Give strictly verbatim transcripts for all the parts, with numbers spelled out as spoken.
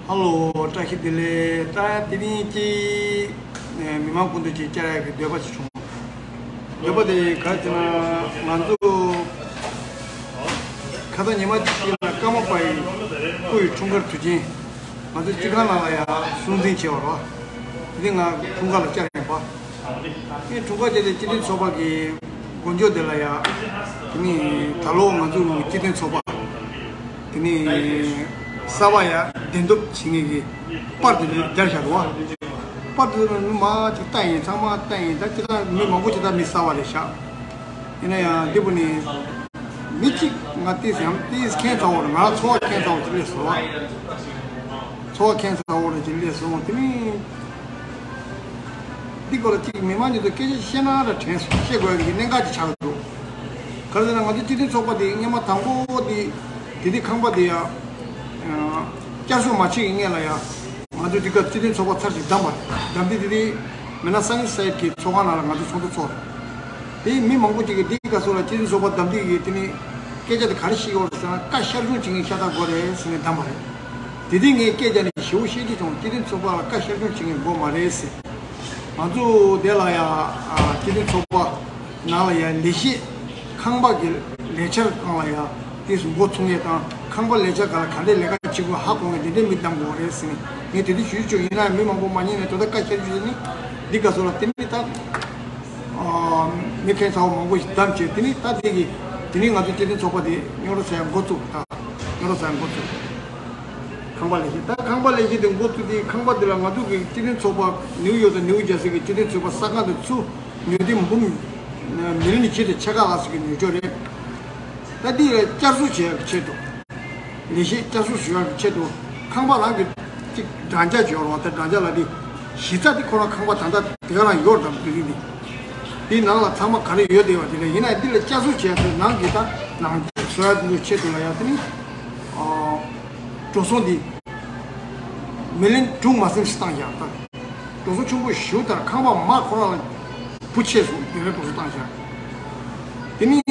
ཧ་ལོ། བཀྲ་ཤིས་བདེ་ལེགས། ད་དེ་རིང་ཅིག་མི་མང་ཀུན་ཏུ་ཅིག་བཅར་ཡག་གི་འདོད་པ་ཅིག་བྱུང་། འདོད་པ་དེ་ག་རེ་ཟེར་ན། ང་ཚོ་ཁ་སང་ཉི་མ་གཅིག་ཕྱིན་ན་ཀརྨ་པ་ཡི་སྐུ་ཡི་འཁྲུངས་སྐར་དུས་ཆེན། ང་ཚོ་སྤྱི་ཁང་ནང་ལ་ཡང་སྲུང་འཛིན་བྱས་པ་རེད་བ། དེ་ང་འཁྲུངས་སྐར་ལ་བཅར་ཡིན་པ། ངས་འཁྲུངས་སྐར་དེ་ལ་སྤྱི་མཐུན་ཚོགས་པ་གི་མགོ་མཇུག་དེ་ལ་ཡ། དེ་ནི་ད་ལོ་ང་ཚོ་སྤྱི་མཐུན་ཚོགས་པ་དེ་ནི་གསར་པ་ཡ་གདན་འདྲེན་བྱེད་མཁན་གྱི་པར་དེ་ལ་སྦྱར་བཞག་འདུག་བ། པར་དེ་ལ་མི་མང་ཅིག་ལྟ་ཡིན། ཚང་མ་ལྟ་ཡིན། ད་ཅི་ལྟར་མི་མང་པོ་ཅིག་ད་མི་གསར་པ་རེད་ཤག་ཡིན་ན་ཡང་འདི་བུ་ནི་མི་གཅིག་ང་ཏིས་ཡང་ཏིས་མཁྱེན་ཚ་བོ་རེད། ང་ཚོ་བ་མཁྱེན་ཚ་བོ་ཅིག་སླེབས་སོང་བ། ཚོ་བ་མཁྱེན་ཚ་བོ་རེད་ཅིག་སླེབས་སོང་། དེ་ནི། འདི་སྐོར་ལ་གཅིག་མི་མང་ཉིད་དུ་སྐད་ཆ་བཤད་ན་ར་དྲན་སོང་། བཤད་དགོས་ཡག་གི་གནད་འགག་ཅིག་ཆགས་འདུག་ག་རེ་ཟེར་ན། ང་ཚོ་སྤྱི་མཐུན་ཚོགས་པ་འདི་སྔོན་མ་དང་པོ་འདི་དེ་དུས་ཁང་པ་འདི་ཡ་བསྐྱར་གསོ་མ་བྱེད་ཀྱི་སྔོན་ལ་ཡ། ང་ཚོ་འདི་ག་སྤྱི་མཐུན་ཚོགས་པ་ཚར་ཞིག་བདམས་པ་རེད། བདམས་དུས་དེ་དུས་མི་ན་སང་ཉིན་སའེད་ཀྱི་ཚོགས་ཁང་ནང་ལ་ང་ཚོ་ཚོགས་འདུ་ཚོགས་རེད། དེ་མི་མང་པོ་ཅིག་གིས་འདི་ག་སོ་ལ་སྤྱི་མཐུན་ཚོགས་པ་བདམས་དུས་ཀྱི་དེ་ནི་སྐད་ཆ་དེ་ག་རེ་བཤད་ཡོད་རེད་ཟེར་ན། བཀའ་ཤར་བྱུང་བྱེད་མཁན་ཤ་སྟག་དགོས་རེད་ཟེར་ནས་བདམས་པ་རེད། དེ་དུས་ངས་སྐད་ཆ་ནི་ཞེ་པོ་བཤད་རྒྱུ་བྱུང་། སྤྱི་མཐུན་ཚོགས་པ་ལ་བཀའ་ཤར་བྱུང་བྱེད་མཁན་དགོས་མ་རེད་ཟེར། ང་ཚོ་དེ་ལ་ཡ་ཨ་སྤྱི་མཐུན་ཚོགས་པ་ནང་ལ་ཡ་ལས་བྱེད་ཁང་པ་གི་ལས་འཆར་སྒང་ལ་ཡ་དེ་ཚོ་འགོ་ཚུགས་མཁན་དང་། ཁང་པ་ལས་འཆར་སྒང་ལ་ག་འདྲས་ལས་ཀ་བྱེད་དགོས་ཧ་གོ་མཁན་དེ་འདྲས་མི་བདམས་དགོས་རེད་ཟེར་ནས་ངས་དེ་དུས་ཞུས་བྱུང་། ཡིན་ན་མི་མང་པོ་མ་ཉན་ནས་ད་ལྟ་བཀའ་ཤར་རྒྱུ་ནི་འདི་ག་སོ་ལ་དེ་ནི་ད་ཨ་མི་མཁན་ཚ་བོ་མང་པོ་ཞིག་བདམས་བྱས། དེ་ནི་ད་དེ་གི་དེ་ནི་ང་ཚོ་སྤྱི་མཐུན་ཚོགས་པ་དེ་རྙོག་དྲ་ཟ་ཡ་འགོ་བཙུགས། ད་རྙོག་དྲ་ཟ་ཡ་འགོ་བཙུགས། ཁང་པ་ལས་བྱེད། ད་ཁང་པ་ལས་བྱེད་དེ་འགོ་བཙུགས་དུས་ཁང་པ་དེ་ལ་ང་ཚོ་གི་སྤྱི་མཐུན་ཚོགས་པ་ནིའུ་ཡོག་དང་ནིའུ་ཇར་སི་གི་སྤྱི་མཐུན་ཚོགས་པ་གསར་ཁང་དུ་ཚུར་ཉོ་དེ་འབུམ་མི་ལི་ཡོན་གཅིག་དང་ཕྱེད་ཀ་ལྷག་ཙམ་གྱི་ཉོ་ཆོག་རེད། ད་འདི་ལ་བསྐྱར་གསོ་བྱེད་ཡག་གི་ཆེད་དུ། ལས་གཞི་བསྐྱར་གསོ་ཞུ་ཡག་གི་ཆེད་དུ་ཁང་པ་རང་གི་གཅིག་བགྲང་བྱ་བྱོས་རོགས། ད་བགྲང་བྱ་ལ་འདི་གཞི་རྩ་འདི་ཁོ་རང་ཁང་པ་ད་ལྟ་དེ་ག་རང་ཡོད་དམ། དེ་རིང་འདི་འདི་ནང་ལ་ཚང་མ་ག་རེ་ཡོད་བསྡད་པ་དེ་ལས། ཡིན་ན་འདི་ལ་བསྐྱར་གསོ་བྱེད་ཡག་གི་ནང་གི་ད་ནང་བཟོ་ཡག་འདི་ཆེད་དུ་ལ་ཡ་དེ་ནི་ཨ་འགྲོ་སོང་འདི་མི་ལི་ཡོན་དྲུག་མ་ཟིན་ཞིག་བཏང་ཡག་ད། འགྲོ་སོང་ཆེན་པོ་ཞེ་པོ་དང་། ཁང་པ་མ་ཁོ་རང་ལ་བུ་ཆད་སོང་། དེ་འདྲའི་འགྲོ་སོང་བཏང་ཤག་དེ་ནི་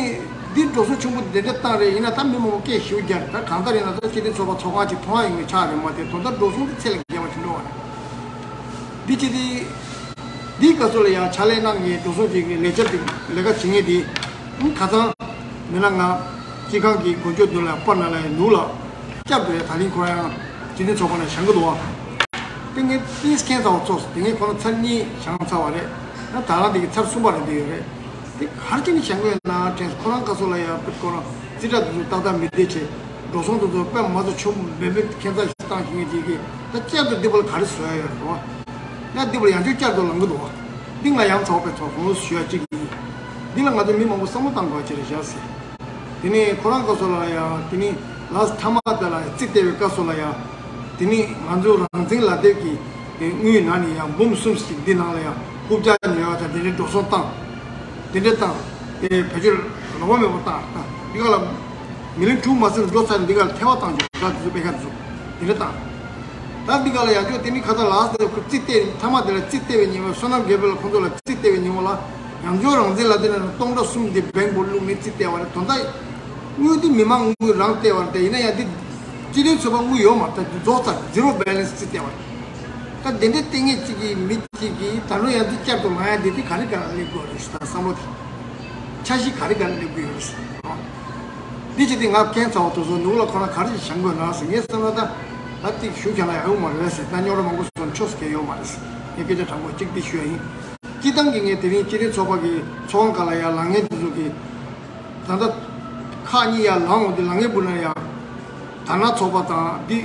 འདི་འགྲོ་སོང་ཆེན་པོ་དེ་འདྲ་བཏང་རེད། ཡིན་ན་ད་མི་མང་པོ་སྐད་ཞེ་པོ་རྒྱག་རེད། ད་གང་ལྟར་ཡིན་ན་ད་སྤྱི་མཐུན་ཚོགས་པ་ཚོགས་ཁང་ཅིག་མཐོང་ཡ་ཡོང་བའི་ཆགས་རེད་མ་གཏོགས། ད་འགྲོ་སོང་དེ་ཚད་ལས་བརྒལ་བ་ཞིག་འགྲོ་བ་རེད། འདི་ཅི་སྟེ། འདིའི་སྐབས་སུ་ལ་ཡང་ཕྱག་ལས་གནང་མཁན་འགྲོ་སོང་ཅན་གྱི་ལས་བྱེད་དེ་ལས་ཀ་བྱེད་མཁན་དེ་ཁ་སང་མི་ལ་ང་སྤྱི་ཁང་གི་མགོ་མཇུག་མདུན་ལ་པར་ནང་ལ་ཡང་ནུབ་ལ་བསྐྱར་དུ་ཡང་ད་ལིང་ཁོ་རང་ཡང་སྤྱི་མཐུན་ཚོགས་པ་ནང་བཞེངས་ཀྱི་འདུག་བ། དེ་ངས་ཏིས་མཁྱེན་ཚ་བ་ཚོགས་སོང་། དེ་ངས་ཁོ་རང་ཚར་གཉིས་བཞེངས་ཚར་བ་རེད། ད་ད་རང་དེ་གི་ཚར་གསུམ་པ་རེད་འདི་ཡོད་རེད། དེ་ག་རེ་བྱས་ནས་བཞེངས་ཀྱི་ཡོད་ན་དྲན་སོང་། ཁོ་རང་སྐབས་སུ་ལ་ཡང་ཁོ་རང་རྩིས་ཁྲ་དེ་ཚོ་ཏག་ཏག་མི་བདེ་བྱས། འགྲོ་སོང་དེ་ཚོ་དཔེ་མ་ཚོ་ཆུང་མེད་མེད་ཁྱད་མཚར་ཞིག་བཏང་བཞིན་གྱི་གི་ད་བསྐྱར་དུ་འདི་པར་ག་རེ་བཟོ་ཡ་ཡོད་རེད་བ། ཡང་འདི་པར་ཡང་བསྐྱར་བསྐྱར་དུ་ལངས་ཀྱི་འདུག་བ། འདི་ང་ཡང་ཚ་བ་དཔེ་ཚོགས་ཧོང་ལོ་ཞུ་ཡ་གཅིག་ཡིན། འདི་ལ་ང་ཚོ་མི་མང་པོ་བསམ་བློ་བཏང་དགོས་ཅི་རེད་བཞག་ཟེར། དེ་ནས་ཁོ་རང་སྐབས་སུ་ལ་ཡང་དེ་ནས་ལགས་མཐའ་མ་དེ་ལ་རྩིས་སྟེར་བའི་སྐབས་སུ་ལ་ཡང་། དེ་ནས་ང་ཚོ་རང་བཙན་ལག་དེབ་ཀྱི་དངུལ་ནང་ནས་ཡང་འབུམ་གསུམ་ཞིག་འདི་ནང་ལ་ཡང་རྐུབ་བཀྱག་ཉོ་ཡག་དང་དེ་འདྲའི་འགྲོ་སོང་བཏང་། དེ་འདྲ་བཏང་། དེ་བེད་སྤྱོད་ལོག་པ་མེད་པར་བཏང་། འདི་ག་ལ་མི་ལི་ཡོན་དྲུག་མ་ཟིན་འགྲོ་ཚར་ནས་འདི་ག་ལ་ཐལ་བ་བཏང་བྱུང་། ད་དེ་ཚོ་པེ་ཤག་དེ་ཚོ་དེ་འདྲ་བཏང་། ད་འདི་ག་ལ་ཡང་ཅོ་དེ་ནི་ཁ་ཚ་ལགས་དེ་ཁོ་རྩིས་སྟེར། མཐའ་མ་དེ་ལ་རྩིས་སྟེར་བའི་ཉིན་མོ་བསོད་ནམས་རྒྱལ་པོ་ལ་ཁོང་ཚོ་ལ་རྩིས་སྟེར་བའི་ཉིན་མོ་ལ་ཡང་ཅོ་རང་བཙན་ལག་དེབ་ནང་ལ་སྟོང་ཕྲག་གསུམ་འདི་བེང་བུ་བླུགས་ནས་རྩིས་སྟེར་བ་རེད། དོན་དག་དངུལ་འདི་མི་མང་དངུལ་རང་སྟེར་བ་རེད། དེ་ཡིན་ན་ཡང་འདི་སྤྱི་མཐུན་ཚོགས་པ་དངུལ་ཡོད་མ་རེད། ད་རྫོགས་ཚར། ཛི་རོ་བེ་ལན་སི་རྩིས་སྟེར་བ་རེད། ད་དེ་འདྲའི་ལྟས་ངན་གཅིག་གིས་མི་གཅིག་གིས་ད་རུང་ཡང་འདི་བསྐྱར་དུ་ལངས་ཡ་འདི་དེ་ག་རེ་ག་རེ་སླེབས་དགོས་རེད་ཟེར། ད་བསམ་བློ་དེ་འཆར་གཞི་ག་རེ་ག་རེ་སླེབས་དགོས་ཡོད་རེད་ཟེར། འདི་བྱས་ཏེ་ང་མཁྱེན་ཚ་བ་དེ་ཚོ་ནུབ་ལ་ཁོ་རང་ག་རེ་ཞིག་བཞེངས་དགོས་ན་ཟེར། ངས་བསམ་ན་ད་ད་ཏིག་ཞུ་མཁན་ལ་ཡག་ཡོད་མ་རེད་ཟེར། ད་རྙོག་དྲ་མང་པོ་སོང་ཆོག་ཟེར་མཁན་ཡོད་མ་རེད་ཟེར། ངས་སྐད་ཆ་དྲང་པོ་གཅིག་འདི་ཞུ་ཡ་ཡིན། སྤྱིར་བཏང་གི་ངས་དེ་རིང་སྤྱི་མཐུན་ཚོགས་པ་གི་ཚོགས་ཁང་སྒང་ལ་ཡ་ལངས་མཁན་དེ་ཚོ་གི་ད་ལྟ་ཁག་གཉིས་ཡར་ལངས་འོང་དུས་ལངས་མཁན་བུ་ན་ཡ། དར་ནག་ཚོགས་པ་དང་འདི།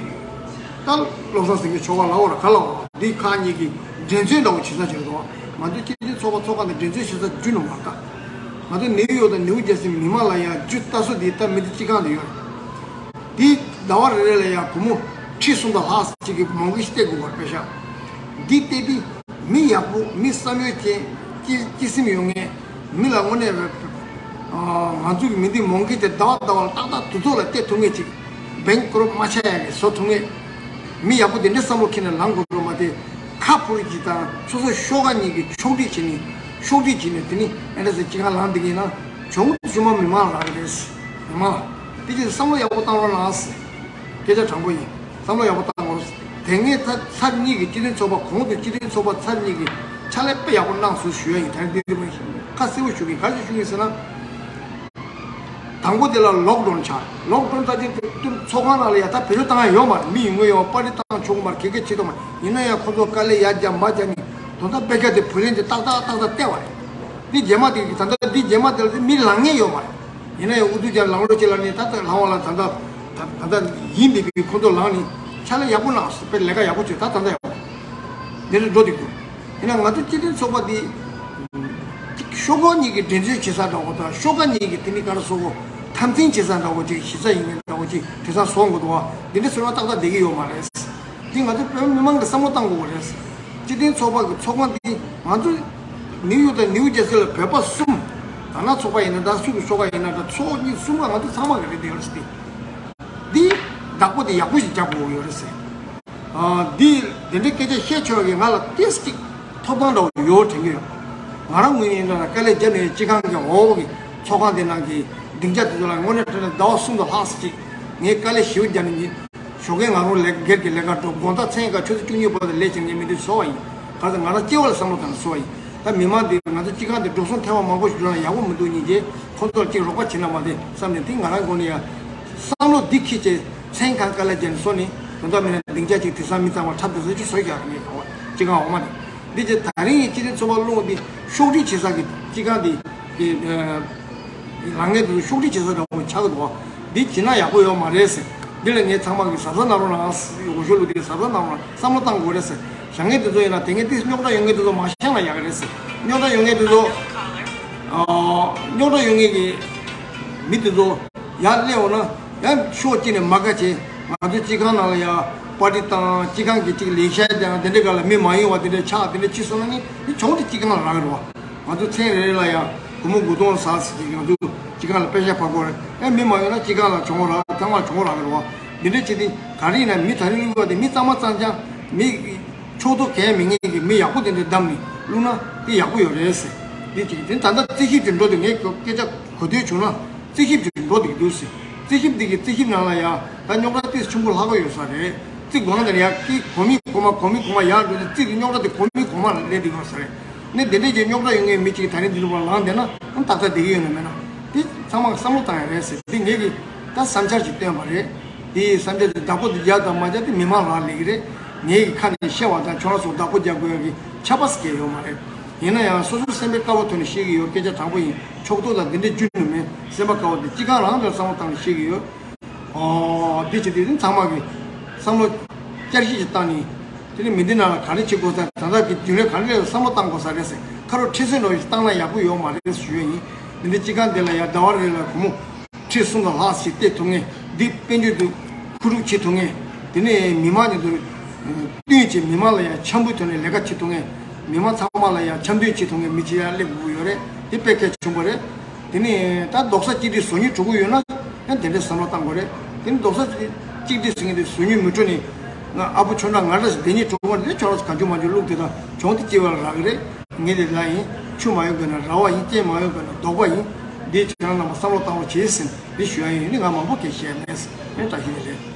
ད་བློ་བཟང་སེང་གེ་མཆོག་ག་ལ་འོ་ར་ག་ལ་འོ་ར་འདི་ཁག་གཉིས་ཀྱི་འགྲན་རྩོད་འདྲ་བོ་བྱེད་ས་བྱེད་འདུག་ང་ཚོ་སྤྱི་མཐུན་ཚོགས་པ་ཚོགས་ཁང་དང་འགྲན་རྩོད་བྱེད་ས་རྒྱུ་ནོར་མ་ད། ང་ཚོ་ནིའུ་ཡོག་དང་ནིའུ་ཇར་སི་མི་མང་ལ་ཡ་རྒྱུ་ལྟ་སྲོལ་འདི་ད་མི་འདི་སྤྱི་ཁང་དུ་ཡོད་རེད། འདི་ཟླ་བ་རེ་རེ་ལ་ཡ་སྒོར་མོ་ཁྲི་གསུམ་དང་ལྷག་ཅིག་གི་མང་གི་སྟེར་དགོས་པར་དཔེ་ཤག་འདི་སྟེར་དུས། མི་ཡག་པོ། མི་བསམ་ཡོད་ཅན། སྤྱི་སྤྱི་སེམས་ཡོད་མཁན། མི་ལ་དངོས་གནས་རེད། ང་ཚོ་གི་མི་འདི་མང་གི་དེ་ཟླ་བ་ཟླ་བ་ལ་ཏག་ཏག་དུས་ཐོག་ལ་སྟེར་ཐུབ་མཁན་ཅིག་བེང་ཀོ་རབ་མ་ཆགས་ཡག་གི་བཟོ་ཐུབ་མཁན། མི་ཡག་པོ་དེ་འདྲའི་བསམ་བློ་འཁྱེར་ནས་ལངས་དགོས་རེད་མ་གཏོགས། ཁ་ཕོར་གཅིག་དང་སོ་སོ་ཤོག་ཁག་གཉིས་ཀྱི་ཕྱོགས་སྒྲིག་བྱས་ནས་ཤོག་སྒྲིག་བྱས་ནས་དེ་ནི་ཨེ་འདྲ་ཟེར་སྤྱི་ཁང་ལངས་བསྡད་མཁན་ན་གྱོང་གུན་ཚང་མ་མི་མང་ལ་རག་གི་རེད། མི་མང་ལ་དེ་ཅིག་བསམ་བློ་ཡག་པོ་བཏང་རོགས་གནང་། སྐད་ཆ་དྲང་པོ་ཡིན། བསམ་བློ་ཡག་པོ་བཏང་དགོས། དེ་སྔའི་ཚར་ཚར་གཉིས་ཀྱི་སྤྱི་མཐུན་ཚོགས་པ་གོང་དུ་སྤྱི་མཐུན་ཚོགས་པ་ཚར་གཉིས་ཀྱི་ཕྱག་ལས་དཔེ་ཡག་པོ་གནང་སོང་ཞུ་ཡ་ཡིན། ད་རེས་འདི་འདི་མ་ཡིན་ཁ་གསལ་པོ་ཞུ་གི་ག་རེ་ཞུ་གི་ཟེར་ན། དང་པོ་དེ་ལ་ལོག་ཌའོན་ཆགས། ལོག་ཌའོན་ད་ཅི་ཚོགས་ཁང་ནང་ལ་ཡ་ད་བེད་སྤྱོད་བཏང་ཡ་ཡོད་མ་རེད། མི་ཡོང་གི་ཡོད་པར་ཊི་བཏང་ཆོག་གི་མ་རེད། ག་གེ་བྱེད་ཐུབ་མ་རེད། ཡིན་ན་ཡང་ཁོ་ཚོ་དཀའ་ལས་ཡ་རྒྱབ་མ་རྒྱབ་ནི་དོན་དག་དཔེ་ཆ་དེ་བུ་ལོན་དེ་ཏག་ཏག་ཏག་ཏག་སྟེར་བ་རེད། འདི་རྗེས་མ་དེ་ད་ལྟ་འདི་རྗེས་མ་དེ་ལ་མི་ལངས་མཁན་ཡོད་མ་རེད། ཡིན་ན་ཡང་ཨུ་ཚུགས་རྒྱབ་ལངས་རོགས་བྱེད་ལབ་ནི་ད་ལྟ་ལངས་པ་ལ་ད་ལྟ་ད་ད་ལྟ་ཡིན་པའི་གི་ཁོ་ཚོ་ལངས་ནི་ཕྱག་ལས་ཡག་པོ་གནང་སོང་། དཔེ་ལས་ཀ་ཡག་པོ་བྱོས། ད་ད་ལྟ་ཡག་པོ་འདི་འདྲ་འགྲོ་འདུག་འདུག་ཡིན་ན་ང་ཚོ་སྤྱི་མཐུན་ཚོགས་པ་འདི་ཤོག་ཁག་གཉིས་ཀྱི་འགྲན་རྩོད་བྱེད་ས་འདྲ་བོ་དང་ཤོག་ཁག་གཉིས་ཀྱི་དེ་ནི་ག་རེ་ཟེར་དགོས། འཐབ་འཛིང་བྱེད་ས་འདྲ་བོ་ཅིག་གཞི་རྩ་ཡིན་མིན་འདྲ་བོ་ཅིག་དེང་སང་བཟོ་དགོས་འདུག་བ། འདི་འདྲ་བཟོས་ན་ཏག་ཏག་བསྡད་ཀྱི་ཡོད་མ་རེད། འདི་ང་ཚོ་བོད་མི་མང་གི་བསམ་བློ་གཏང་དགོས་པ་རེད། སྤྱི་མཐུན་ཚོགས་པ་གི་ཚོགས་ཁང་འདི་ང་ཚོ་ནིའུ་ཡོག་དང་ནིའུ་ཇར་སི་ལ་བོད་པ་གསུམ། ད་ན་ཚོགས་པ་ཡིན་ན་འདྲ། སུ་གི་ཤོག་ཁག་ཡིན་ན་འདྲ། ཚོགས་གཉིས་གསུམ་ལ་ང་ཚོ་ཚང་མ་གི་རེད་དེ་ཡོད་རེད་ཟེར་ཏེ། འདི་བདག་པོ་དེ་ཡག་པོ་ཞིག་རྒྱག་དགོས་ཡོད་རེད་ཟེར། ཨ། འདི་དེ་འདྲའི་སྐད་ཆ་བཤད་ཆོག་གི་ང་ལ་ཏིས་ཅིག་ཐོབ་ཐང་འདྲ་བོ་ཡོད་དྲན་གྱི་ཡོད། ང་རང་ངོས་ནས་ཡིན་ན་དཀའ་ལས་བརྒྱབ་ནས་སྤྱི་ཁང་གི་འོག་གི་ཚོགས་ཁང་དེ་ནང་གི་སྡིངས་ཆ་དེ་ཚོ་ལ་དངོས་གནས་དྲང་གནས་ཟླ་བ་གསུམ་དུ་ལྷག་ཙམ་ཅིག་ངས་དཀའ་ལས་ཞེ་པོ་བརྒྱབ་ནས་ཡིན། ཞོགས་ཀས་ང་རང་ལས་སྒེར་གྱི་ལས་ཀ་འགྲོ། དགོང་དག་མཚན་ག་ཆུ་ཚོད་བཅུ་གཉིས་བར་དུ་ལས་བྱེད་མཁན་མི་འདུག་བཟོ་བ་ཡིན། ག་ཚོད་ང་རང་སྐྱེ་བ་ལ་བསམ་བློ་བཏང་ནས་བཟོ་བ་ཡིན། ད་མི་མང་འདི་ང་ཚོ་སྤྱི་ཁང་འདི་འགྲོ་སོང་ཐེ་བ་མང་པོ་ཞིག་འགྲོ་ན་ཡག་པོ་མི་འདུག་སྙིང་རྗེ། ཁོང་ཚོར་ཅིག་རོགས་པ་བྱེད་ན་མ་བདེ་བསམ་ནས་དེ་ང་རང་སྒོ་ནས་ཡ་བསམ་བློ་འདི་འཁྱེར་བྱས་མཚན་གང་དཀའ་ལས་བརྒྱབ་ནས་སོང་ནས་དོན་དག་མེད་ན་སྡིངས་ཆ་ཅིག་དེང་སང་མི་ཚང་མ་འཁྲབ་དེ་ཚོ་ཅིག་བཟོ་རྒྱག་ངེས་ཡོང་བ་སྤྱི་ཁང་འོག་མ་དེ། འདི་རྗེས་ད་རིང་གི་སྤྱི་མཐུན་ཚོགས་པ་སློང་འདི་ཤོག་སྒྲིལ་བྱེད་ས་གི་སྤྱི་ཁང་འདི་གི་ལངས་ངེས་དེ་ཚོ་ཤོག་སྒྲིལ་བྱེད་ས་འདྲ་པོ་ཆགས་ཀྱི་འདུག་འདི་བྱེད་ན་ཡག་པོ་ཡོད་མ་རེད་ཟེར། འདི་ལ་ངས་ཚང་མ་གི་གཟབ་གཟབ་གནང་རོགས་གནང་། འོས་ཤོག་བླུགས་དུས་གཟབ་གཟབ་གནང་རོགས་གནང་། བསམ་བློ་བཏང་དགོས་རེད་ཟེར། བཞག་མཁན་དེ་ཚོ་ཡིན་ན་དེ་སྔའི་ཏིས་རྙོག་དྲ་ཡོད་མཁན་དེ་ཚོ་མ་བཞག་ན་ཡག་གི་རེད་ཟེར། རྙོག་དྲ་ཡོད་མཁན་དེ་ཚོ་ཨ། རྙོག་དྲ་ཡོད་མཁན་གི་མི་དེ་ཚོ་ཡར་སླེབས་འོང་ན་ཡང་ཕྱོགས་གཅིག་ནས་མ་དགའ་བྱས། ང་ཚོའི་སྤྱི་ཁང་ནང་ལ་ཡང་པར་ཊི་བཏང་། སྤྱི་ཁང་གི་ཅིག་ལས་ཤག་དང་དེ་འདྲའི་སྒང་ལ་མི་མ་ཡོང་བ་དེ་འདྲའི་ཆགས། དེ་འདྲ་ཅིག་སོང་ན་ནི་མི་གྱོང་དེ་སྤྱི་ཁང་ལ་རག་གི་རེད་བ། ང་ཚོ་མཚན་རེ་རེ་ལ་ཡང་སྒོར་མོ་དགུ་སྟོང་ཙམ་ཟེར་གྱི་ང་ཚོ་སྤྱི་ཁང་ལ་པེ་ཤག་ཕར་དགོས་རེད། ཨེ་མི་མ་ཡོང་ན་སྤྱི་ཁང་ལ་གྱོང་རག་ཚང་མ་གྱོང་རག་གི་རེད་བ། འདི་འདྲ་བྱས་ཏེ་ག་རེ་ཡིན་ན་མི་ད་རིང་བླུགས་པ་དེ་མི་གཙང་མ་གཙང་རྐྱང་མི་ཕྱོགས་གཏོགས་གང་ཡང་མེད་མཁན་གྱི་མི་ཡག་པོ་དེ་འདྲ་བདམས་ནས་བླུགས་ན་དེ་ཡག་པོ་ཡོད་རེད་ཟེར། འདི་གཅིག་དེ་ད་ལྟ་རྩིས་ཞིབ་ཀྱི་འགྲོ་དུས་ངས་སྐད་ཆ་གོ་ཐོས་བྱུང་ན་རྩིས་ཞིབ་ཀྱི་འགྲོ་དེ་འདུག་ཟེར། རྩིས་ཞིབ་འདི་གི་རྩིས་ཞིབ་ནང་ལ་ཡང་ད་རྙོག་དྲ་ཏོག་ཙམ་ཆེན་པོ་ལྷག་གི་ཡོད་ས་རེད། རྩིས་དགོངས་དེ་ཡང་གི་གོང་མའི་གོང་མ་གོང་མའི་གོང་མ་ཡར་འགྲོ་དུས་རྩིས་ཀྱི་རྙོག་དྲ་དེ་གོང་མའི་གོང་མ་ལ་སླེབས་བསྡད་ཡོད་ས་རེད། ནས་དེ་འདྲས་ཀྱི་རྙོག་དྲ་ཡོད་མཁན་མི་གཅིག་ད་རིང་འདི་ལུགས་པ་ལངས་བསྡད་ན་ཨང་ཏག་ཏག་བསྡད་ཀྱི་ཡོད་ན་མེད་ན་དེ་ཚང་མ་བསམ་བློ་བཏང་ཡ་རེད་ཟེར། དེ་ངེད་ཀྱིས་ད་བསམ་འཆར་ཅིག་བཏོན་པ་རེད། དེ་ཡི་བསམ་འཆར་དེ་བདག་པོ་དེ་རྒྱག་དང་མ་རྒྱག་དེ་མི་མང་རང་ལས་ཀྱི་རེད། ངེད་ཀྱི་ཁ་ནས་བཤད་པ་དང་ཁྱོད་རང་ཚོ་བདག་པོ་རྒྱག་དགོས་ཡ་གི་ཆད་པ་ཟེར་གྱི་ཡོད་མ་རེད། ཡིན་ན་ཡང་སོ་སོའི་སེམས་པའི་དཀའ་བ་ཐོག་ནས་བཤད་ཀྱི་ཡོད། སྐད་ཆ་དྲང་པོ་ཡིན། ཕྱོགས་གཏོགས་དང་དེ་འདྲས་རྒྱུ་ནི་མེད། སེམས་པ་དཀའ་བ་དེ་སྤྱི་ཁང་རང་ལ་བསམ་བློ་བཏང་ནས་བཤད་ཀྱི་ཡོད། ཨོ། འདི་བྱེད་དུས་ཚང་མ་གི་བསམ་བློ་བསྐྱར་ཞིབ་ཅིག་བཏང་ནས། དེ་ནི་མི་འདི་ནང་ལ་ག་རེ་བྱེད་དགོས་ས། ད་ལྟ་གི་རྒྱུན་ལས་ག་རེ་ལ་བསམ་བློ་བཏང་དགོས་ས་རེད་ཟེར། ཁ་རོག་ཁྲི་སེ་འགྲོ་ཞིག་བཏང་ན་ཡག་པོ་ཡོད་མ་རེད་ཞུ་ཡ་ཡིན། འདི་འདི་སྤྱི་ཁང་འདི་ལ་ཡ་ཟླ་བ་རེ་ལ་སྒོར་མོ་ཁྲི་གསུམ་དང་ལྷག་ཞིག་སྟེར་ཐུབ་མཁན། འདི་དཔལ་འབྱོར་དུ་མཁོ་སྒྲུབ་བྱེད་ཐུབ་མཁན། དེ་ནས་མི་མང་གི་འདུ་བསྟུན་བྱེད། མི་མང་ལ་ཡ་འཆམ་མཐུན་ཐོག་ནས་ལས་ཀ་བྱེད་ཐུབ་མཁན། མི་མང་ཚང་མ་ལ་ཡ་འཆམ་མཐུན་བྱེད་ཐུབ་མཁན་མི་གཅིག་ཡར་སླེབས་དགོས་ཀྱི་ཡོད་རེད། དེ་དཔེ་གལ་ཆེན་པོ་རེད། དེ་ནས་ད་རྡོག་རྩ་གཅིག་སྒྲིལ་བཟོ་སྙིང་བྲོ་གི་ཡོད་ན་ཡང་དེ་འདྲའི་བསམ་བློ་བཏང་དགོས་རེད། དེ་ནས་རྡོག་རྩ་གཅིག་སྒྲིལ་ཟེར་མཁན་དེ་བཟོ་སྙིང་མི་བྲོ་ནས་ང་ཨ་ཕོ་ཁྱོད་འདྲ་ང་འདྲ་ཞིག་བསྡད་སྙིང་བྲོ་གི་རེད། ཁྱོད་རང་ཚོ་གང་བྱུང་མང་བྱུང་བླུགས་དེ་དང་གྱོང་དེ་སྐྱེ་བ་ལ་རག་གི་རེད། ངས་དེ་ལ་ཡིན། ཆུ་མ་ཡོང་དགོས་ན་ར་བ་ཡིན། རྐྱེན་མ་ཡོང་དགོས་ན་རྡོག་པ་ཡིན། འདི་ཁྱེད་རང་རྣམ་པ་བསམ་བློ་བཏང་རོགས་བྱེད་ཟེར་འདི་ཞུ་ཡ་ཡིན། ནི་ང་མང་པོ་གས་བཤད་མེད་ཟེར། ཨེ་བཀྲ་ཤིས་བདེ་ལེགས།